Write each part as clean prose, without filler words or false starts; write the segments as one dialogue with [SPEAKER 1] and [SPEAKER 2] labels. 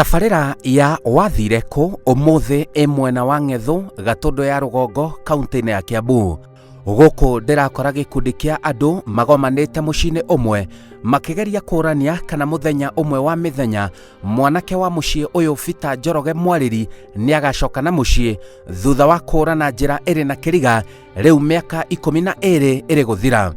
[SPEAKER 1] Tabarĩra ya wathire kũ ũmũthĩ ĩ mwena wa Ng'ethũ, Gatũndũ ya rũgongo, kaunti-inĩ ya Kiambu. Gũkũ ndĩrakora gĩkundi kĩa andũ magomanĩte mũciĩ-inĩ ũmwe makĩgeria kũrania kana mũthenya ũmwe wa mĩthenya mwanake wa mũciĩ ũyũ Peter Njoroge Mwarĩri nĩagacoka na mũciĩ thutha wa kũra na njĩra ĩrĩ na kĩriga rĩu mĩaka 12 ĩrĩ gũthira.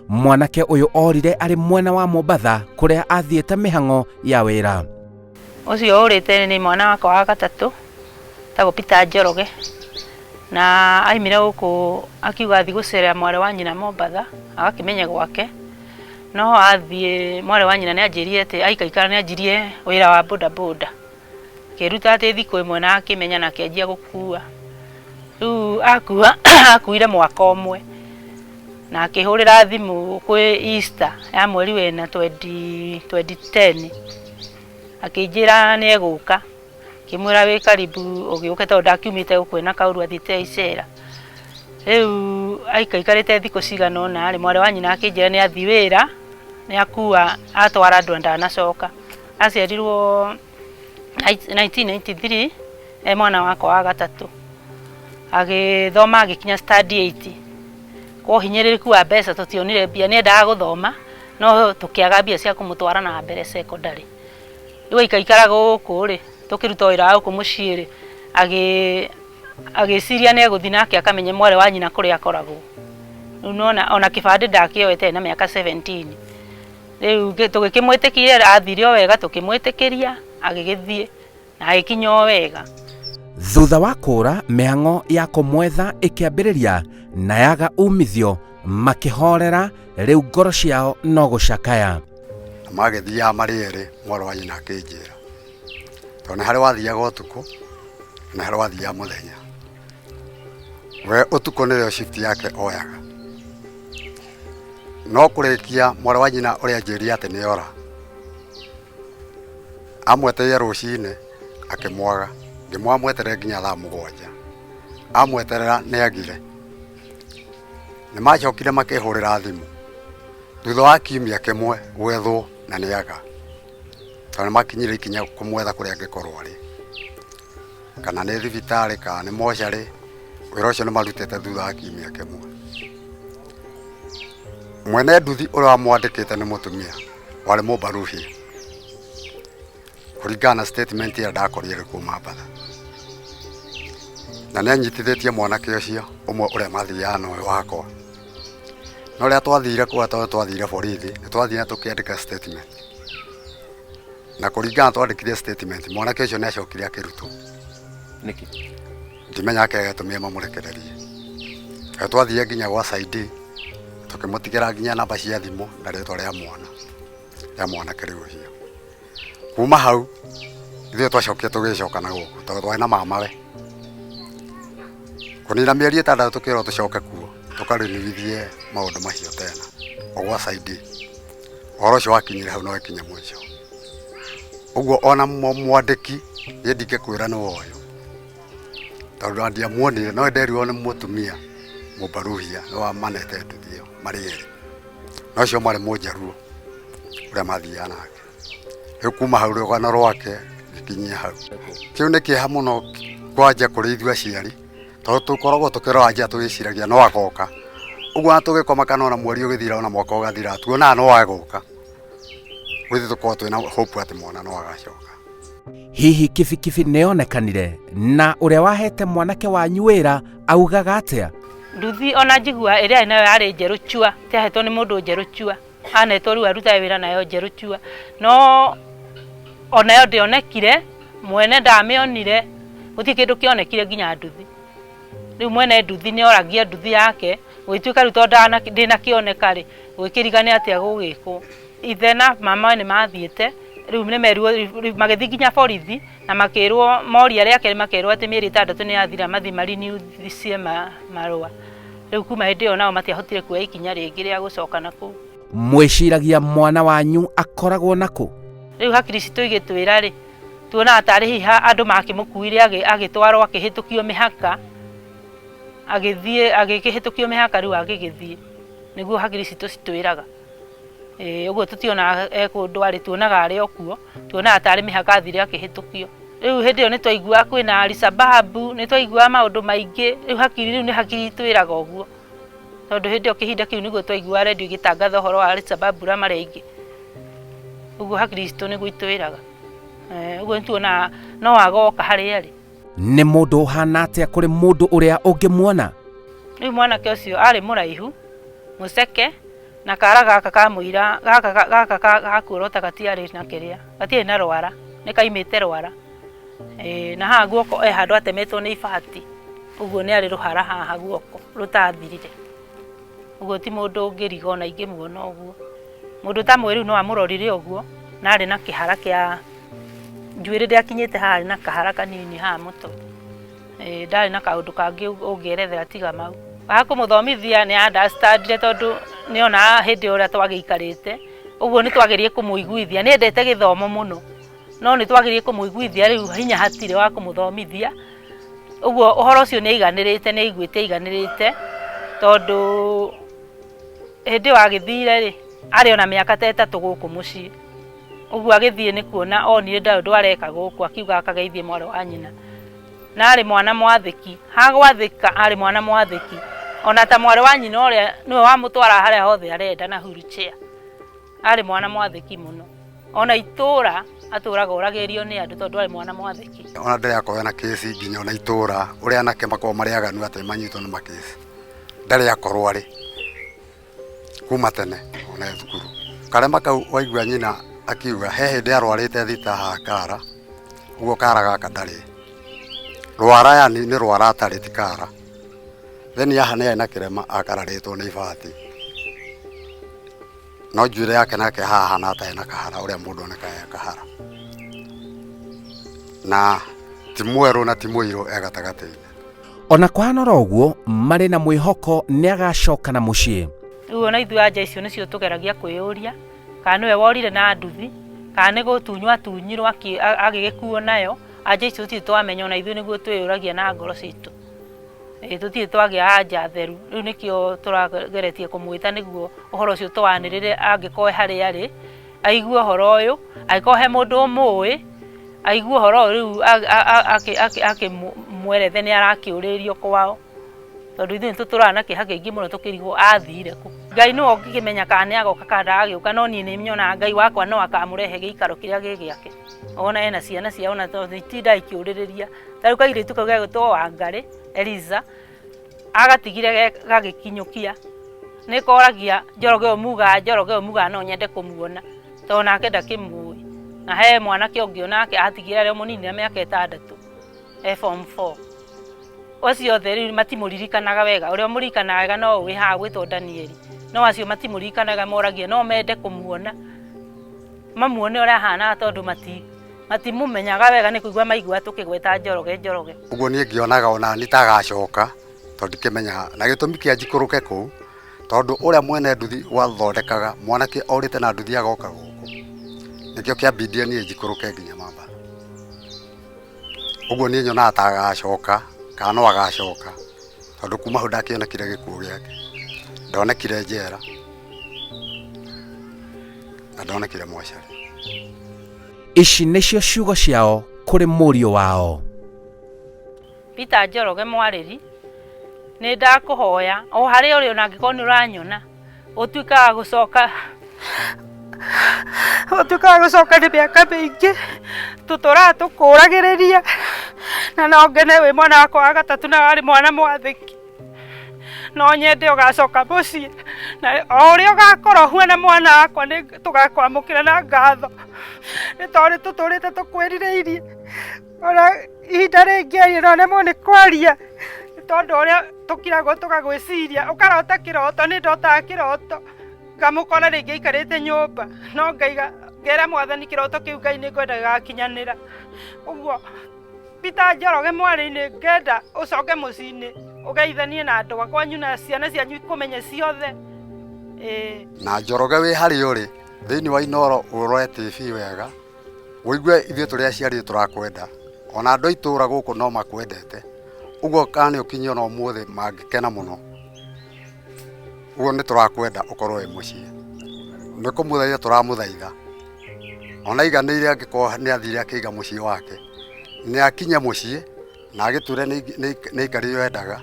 [SPEAKER 1] Mwanake ũyũ orire arĩ mwena wa Mombatha kũrĩa athiĩte mĩhang'o ya wĩra.
[SPEAKER 2] Ũcio ũrĩte nĩ mwana wakwa wa gatatũ etagwo Peter Njoroge na aimire gũkũ akiuga athiĩ gũcerera mwarĩ wa nyina Mombatha agakĩmenye gwake no athiĩ mwarĩ wa nyina nĩ anjĩrire atĩ aikaikara nĩ anjirie wĩra wa boda boda akĩruta atĩ thikũ ĩmwe na akĩmenya na akĩanjia gũkua. Rĩu akua akuire mwaka ũmwe na akĩhũrĩra thimũ kwĩ Easter ya mweri wena 2010 akĩnjĩra nĩ egũka. Ngĩmwĩra wĩ karibu ũgĩũke tondũ ndakiumĩte gũkũ ena kaũru athiĩte icera. Rĩu aikaikarĩte thikũ cigana ũna rĩ, mwarĩ wa nyina akĩnjĩra nĩ athiĩ wĩra nĩ akua atwara andũ na ndanacoka. Aciarirwo 1993 e mwana wakwa wa gatatũ. Agĩthoma agĩkinya standard 8. Kwa ũhinyĩrĩrĩku wa mbeca tũtionire mbia, nĩ endaga gũthoma no tũkĩaga mbia cia kũmũtwara na mbere secondary. Rĩu aikaikara gũkũ rĩ, tũkĩruta wĩra wa gũkũ mũciĩ rĩ, agĩciria nĩ egũthiĩ nake akamenye mwarĩ wa nyina kũrĩa akoragwo. Rĩu nĩwona ona kĩbandĩ ndakĩoete ena mĩaka 17. Rĩu tũgĩkĩmwĩtĩkĩria athire o wega tũkĩmwĩtĩkĩria agĩgĩthiĩ na agĩkinya o wega.
[SPEAKER 1] Thutha wa kũra mĩhang'o ya kũmwetha ĩkĩambĩrĩria na yaga umithio makĩhorera rĩu ngoro ciao no gũcakaya.
[SPEAKER 3] Na magĩthiaga marĩ erĩ mwarĩ wa nyina akĩnjĩra tondũ nĩ harĩ wathiaga ũtukũ na harĩ wathiaga mũthenya. We ũtukũ nĩrĩo shift yake oyaga. No kũrĩkia mwarĩ wa nyina ũrĩa anjĩrire atĩ nĩ ora, amwetereire rũcinĩ akĩmwaga, ngĩmwĩra amweterere nginya thaa 7, amweterera nĩ agire. Nĩ macokire makĩhũrĩra thimũ thutha wa kiumia kĩmwe gwethwo na nĩ aga, tondũ nĩ makinyire ikinya kũmwetha kũrĩa angĩkorwo arĩ, kana nĩ thibitarĩ kana nĩ mocarĩ, wĩra ũcio nĩ marutĩte thutha wa kiumia kĩmwe. Mwene nduthi ũrĩa wamwandĩkĩte nĩ mũtumia warĩ mũmbaruhia kũringana na statement ĩrĩa ndakorire ĩrĩ kũu Mambatha, na nĩ anyitithĩtie mwanake ũcio ũmwe ũrĩa mathiaga na ũyũ wakwa. No rĩrĩa twathire kũrĩa tondũ twathire borithi, nĩ twathire tũkĩandĩka statement, na kũringana twandĩkire statement mwanake ũcio nĩ acokire akĩrutwo.
[SPEAKER 1] Nĩkĩ?
[SPEAKER 3] Ndimenyaga kĩrĩa gĩatũmire mamũrekererie. Na twathire nginya gwa CID tũkĩmũtigĩra nginya namba cia thimũ na rĩtwa rĩa mwana, rĩa mwanake rĩu ũcio. Kuma hau ithuĩ twacokire tũgĩcoka na gũkũ tondũ twarĩ na mamawe. Kũnina mĩeri 6 tũkĩrwo tũcoke kuo tũkarinithie maũndũ macio tena o gwa CID. Ũhoro ũcio wakinyire hau na ũgĩkinya mũico. Ũguo ona mwandĩki niĩ ndingĩkwĩra nĩ ũyũ tondũ ona ndiamuonire no nderirwo nĩ mũtumia mũmbaruhia nĩ wamanete nduthi ĩyo marĩ erĩ, na ũcio marĩ mũnjaruo ũrĩa mathiaga nake. Rĩu kuma hau rũgano rwake ngĩkinyia hau. Kĩu nĩ kĩeha mũno kwanja kũrĩ ithuĩ aciari tondũ tũkoragwo tũkĩrora nja tũgĩciragia no agoka. Ũguo ona tũgĩkoma kana ona mweri ũgĩthira ona mwaka ũgathira tuonaga no egũka. Gũthiĩ tũkoragwo twĩna hope atĩ mwana no agacoka.
[SPEAKER 1] Hihi kibikibi nĩyonekanire na ũrĩa wahete mwanake wanyu wĩra augaga atĩa?
[SPEAKER 2] Nduthi ona njigua ĩrĩa arĩ nayo yarĩ njerũ chua, tiahetwo nĩ mũndũ njerũ chua, anetwo rĩu arutage wĩra nayo njerũ chua, no onayo ndĩonekire, mwene ndamĩonire, gũtirĩ kĩndũ kĩonekire nginya nduthi. Rĩu mwene nduthi nĩ oragia nduthi yake, gũgĩtuĩka rĩu tondũ ndĩnakĩoneka rĩ, gũgĩkĩriga nĩ atĩa gũgĩkwo. Ithe na mama nĩ mathiĩte, rĩu nĩ merirwo magĩthiĩ nginya borithi na makĩrwo moria rĩa kerĩ makerwo atĩ mĩeri 6 nĩ yathira mathiĩ marinewithie marũa. Rĩu kuma hĩndĩ ĩyo nao matiahotire kuoya ikinya rĩngĩ rĩa gũcoka na kũu.
[SPEAKER 1] Mwĩciragia mwana wanyu akoragwo nakũ?
[SPEAKER 2] Rĩu hakiri citũ igĩtwĩra rĩ, tuonaga tarĩ hihi andũ makĩmũkuire agĩtwarwo akĩhĩtũkio mĩhaka, agĩthiĩ agĩkĩhĩtũkio mĩhaka rĩu agĩgĩthiĩ. Nĩguo hakiri citũ citwĩraga. Ĩĩ, ũguo tũtionaga e kũndũ arĩ, tuonaga arĩ o kuo, tuonaga tarĩ mĩhaka athire akĩhĩtũkio. Rĩu hĩndĩ ĩyo nĩ twaiguaga kwĩna Alisababu, nĩ twaiguaga maũndũ maingĩ, rĩu hakiri rĩu nĩ hakiri itwĩraga ũguo. Tondũ hĩndĩ ĩyo kĩhinda kĩu nĩguo twaiguaga redio ĩgĩtangatha ũhoro wa Alisababu na marĩa aingĩ. Ũguo hakiri citũ nĩguo itwĩraga. Ũguo nĩ tuonaga no agoka harĩa arĩ.
[SPEAKER 1] Nĩ mũndũ ũhana atĩa kũrĩ mũndũ ũrĩa ũngĩmuona?
[SPEAKER 2] Rĩu mwanake ũcio arĩ mũraihu, mũceke, na kara gaka ka mũira gaka gaka ga kuorota gatiarĩ na kĩrĩa, gatiarĩ na rwara, nĩ kaimĩte rwara. Ĩĩ na haha guoko e handũ atemetwo nĩ ibati, ũguo nĩ arĩ rũhara haha guoko rũtathirire. Ũguo ti mũndũ ũngĩriga ona ingĩmuona ũguo. Mũndũ ta mwĩrĩ rĩu no amũrorire ũguo, na arĩ na kĩhara kĩa njuĩrĩ ndĩakinyĩte haha arĩ na kahara kanini haha mũtwe. Ĩĩ ndarĩ na kaũndũ kangĩ ũngĩerethera tiga mau. Wa kũmũthomithia nĩ understand ire tondũ nĩ onaga hĩndĩ ĩrĩa twagĩikarĩte, ũguo nĩ twageririe kũmũiguithia. Nĩ endete gĩthomo mũno, no nĩ twageririe kũmũiguithia rĩu hinya hatirĩ wa kũmũthomithia. Ũguo ũhoro ũcio nĩ aiganĩrĩte, nĩ aiguĩte aiganĩrĩte, tondũ hĩndĩ ĩyo agĩthire rĩ, arĩ ona mĩaka ta ĩtatũ gũkũ mũciĩ. Ũguo agĩthiĩ nĩ kuona onire ndarĩ ũndũ areka gũkũ akiuga akageithie mwarĩ wa nyina. Na arĩ mwana mwathĩki, ha gwathĩka arĩ mwana mwathĩki. Ona ta mwarĩ wa nyina ũrĩa nĩwe wamũtwaraga harĩa hothe arenda na wheelchair. Arĩ mwana mwathĩki mũno. Ona itũra atũraga oragĩrio nĩ andũ tondũ arĩ mwana mwathĩki.
[SPEAKER 3] Ona ndarĩ akorwo na kĩci nginya ona itũra ũrĩa anake makoragwo marĩ aganu atĩ manyitwo nĩ makĩci. Ndarĩ akorwo arĩ. kuma tene ona e thukuru. Karema kau waigua nyina akiuga he hĩndĩ arwarĩte thita haha kara, ũguo kara gaka ndarĩ. Rwara yani nĩ rwara atarĩ ti kara. Then haha nĩ arĩ na kĩrema akararĩtwo nĩ ibati. No njuĩrĩ yake nake haha ahana ta ena kahara ũrĩa mũndũ onekaga e kahara. Na ti mwerũ na ti mũirũ e gatagatĩ-inĩ.
[SPEAKER 1] Ona kũhana oro ũguo, marĩ na mwĩhoko nĩ agacoka na mũciĩ.
[SPEAKER 2] Rĩu ona ithuĩ anja icio nĩcio tũgeragia kwĩyũria, kana nĩwe worire na nduthi, kana nĩ gũtunywo atunyirwo agĩgĩkuo nayo, anja icio tũtirĩ twamenya ona ithuĩ nĩguo twĩyũragia na ngoro citũ. Ĩĩ tũtirĩ twagĩa anja theru, rĩu nĩkĩo tũrageretie kũmwĩta nĩguo ũhoro ũcio tũwanĩrĩre angĩkorwo e harĩa arĩ, aigue ũhoro ũyũ, angĩkorwo he mũndũ ũmũĩ, aigue ũhoro ũyũ rĩu akĩmwerethe nĩ arakĩũrĩrio kwao, tondũ ithuĩ nĩ tũtũraga na kĩeha kĩingĩ mũno tũkĩrigwo athire kũ. Ngai nĩwe ũngĩkĩmenya kana nĩ agoka kana ndagagĩũka, no niĩ nĩ nyonaga Ngai wakwa no akamũrehe gĩikaro kĩrĩa gĩ gĩake. Ona ena ciana ciao na tondũ itindaga ikĩũrĩrĩria. Ta rĩu kairĩtu kau gegwĩtwo Wangarĩ Eliza, agatigire gagĩkinyũkia, nĩ koragia Njoroge ũyũ mugaga, Njoroge ũyũ mugaga no nyende kũmuona. Tondũ nake ndakĩmũĩ. Na he mwanake ũngĩ onake atigire arĩ o mũnini na mĩaka ĩtandatũ e form four. Acio othe rĩu matimũririkanaga wega, ũrĩa ũmũririkanaga wega no ũyũ wĩ haha ũgwĩtwo Daniel. No acio matimũririkanaga moragia no mende kũmuona, mamuone ũrĩa ahanaga tondũ matimũmenyaga wega nĩ kũigua maiguaga tũkĩgweta Njoroge Njoroge.
[SPEAKER 3] Ũguo niĩ ngĩonaga ona niĩ ta agacoka tondũ ndikĩmenyaga na gĩtũmi kĩa njikũrũke kũu tondũ ũrĩa mwene nduthi wathondekaga mwanake orĩte na nduthi agoka gũkũ nĩkĩo kĩambindire niĩ njikũrũke nginya Mombatha. Ũguo niĩ nyonaga ta agacoka kana no agacoka tondũ kuma hau ndakĩonekire gĩkuũ gĩake, ndonekire njera na ndonekire mocarĩ.
[SPEAKER 1] Ici nĩcio ciugo ciao kũrĩ mũriũ wao.
[SPEAKER 2] Peter Njoroge Mwarĩri, nĩ ndakũhoya o harĩa ũrĩ ona angĩkorwo nĩ ũranyona, ũtuĩke wa gũcoka, ũtuĩke wa gũcoka nĩ mĩaka mĩingĩ tũtũraga tũkũragĩrĩria, na no ngene wĩ mwana wakwa wa gatatũ na warĩ mwana mwathĩki. No nyende ũgacoka mũciĩ, na o ũrĩa ũgakorwo ũhuana mwana wakwa nĩ tũgakwamũkĩra na ngatho, nĩ tondũ nĩ tũtũrĩte tũkwĩrirĩirie. Ona ihinda rĩngĩ no nemwo nĩ kwaria nĩ tondũ ũrĩa tũkiragwo tũgagwĩciria, ũkarota kĩroto, nĩ ndotaga kĩroto ngamũkora rĩngĩ aikarĩte nyũmba, no ngaiga ngera mwathani kĩroto kĩu Ngai nĩ ngwenda gĩgakinyanĩra. Ũguo Peter Njoroge mwarĩ-inĩ ngenda ũcoke mũciĩ-inĩ ũgeithanie na andũ a kwanyu na ciana cianyu ikũmenye ciothe. Ĩĩ.
[SPEAKER 3] Na Njoroge wĩ harĩa ũrĩ thĩinĩ wa Inooro ũrore TV wega. Ũigue ithuĩ tũrĩ aciari nĩ tũrakwenda, ona andũ a itũra gũkũ no makwendete, ũguo kana nĩ ũkinye ona ũmũthĩ mangĩkena mũno. Ũguo nĩ tũrakwenda ũkorwo wĩ mũciĩ. Nĩ kũmũthaitha tũramũthaitha ona aiganĩire angĩkorwo nĩ athire akĩiga mũciĩ wake nĩ akinye mũciĩ na agĩture nĩ aikarire endaga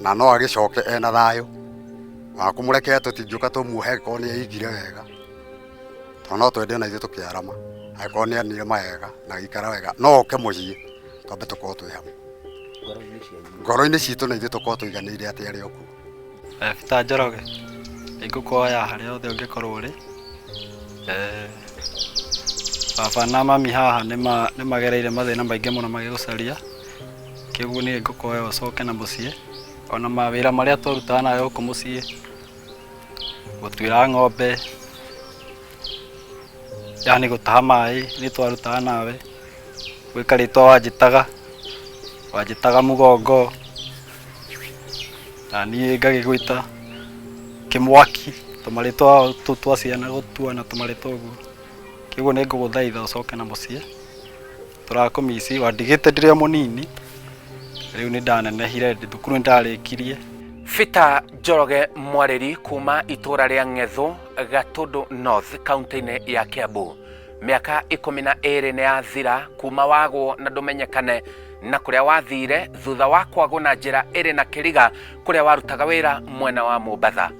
[SPEAKER 3] na no agĩcoke ena thayũ ona kũmũrekera tũtingĩũka tũmuohe angĩkorwo nĩ aigire wega tondũ no twende ona ithuĩ tũkĩarama angĩkorwo nĩ anire mawega na agĩikara wega no oke mũciĩ twambe tũkorwo twĩ hamwe ngoro-inĩ citũ na ithuĩ tũkorwo tũiganĩire atĩ arĩ o kuo.
[SPEAKER 4] Peter Njoroge, nĩ ngũkũhoya harĩa hothe ũngĩkorwo ũrĩ, baba na mami haha nĩ magereire mathĩna maingĩ mũno magĩgũcaria, kĩguo niĩ ngũkũhoya ũcoke na mũciĩ, ona mawĩra marĩa twarutaga nawe gũkũ mũciĩ, gũtuĩra ng'ombe, yaani gũtaha maĩ nĩ twarutaga nawe, gwĩ karĩtwa wanjĩtaga, wanjĩtaga mũgongo. Na niĩ ngagĩgwĩta kĩmwaki tũmarĩtwa tũu twa ciana gũtuana tũmarĩtwa ũguo. Kĩguo nĩ ngũgũthaitha ũcoke na mũciĩ, tũrakũmici wandigĩte ndĩrĩ o mũnini, rĩu nĩ ndanenehire thukuru nĩ ndarĩkirie.
[SPEAKER 1] Peter Njoroge Mwarĩri kuma itũra rĩa Ng'ethũ, Gatũndũ North, kaunti-inĩ ya Kiambu. Mĩaka 12 nĩ yathira kuma wagwo na ndũmenyekane na kũrĩa wathire thutha wa kwagwo na njĩra ĩrĩ na kĩriga kũrĩa warutaga wĩra mwena wa Mombatha.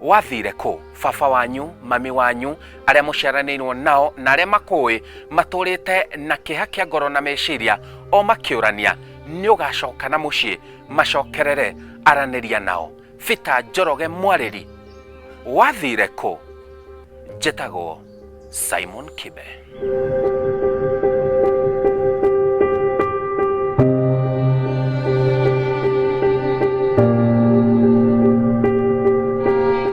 [SPEAKER 1] Wathire kũ? Baba wanyu, mami wanyu, arĩa mũciaranĩirwo nao na arĩa makũĩ matũrĩte na kĩeha kĩa ngoro na meciria o makĩũrania nĩ ũgacoka na mũciĩ, macokerere, aranĩria nao. Peter Njoroge Mwarĩri, wathire kũ? Njĩtagwo Simon Kibe.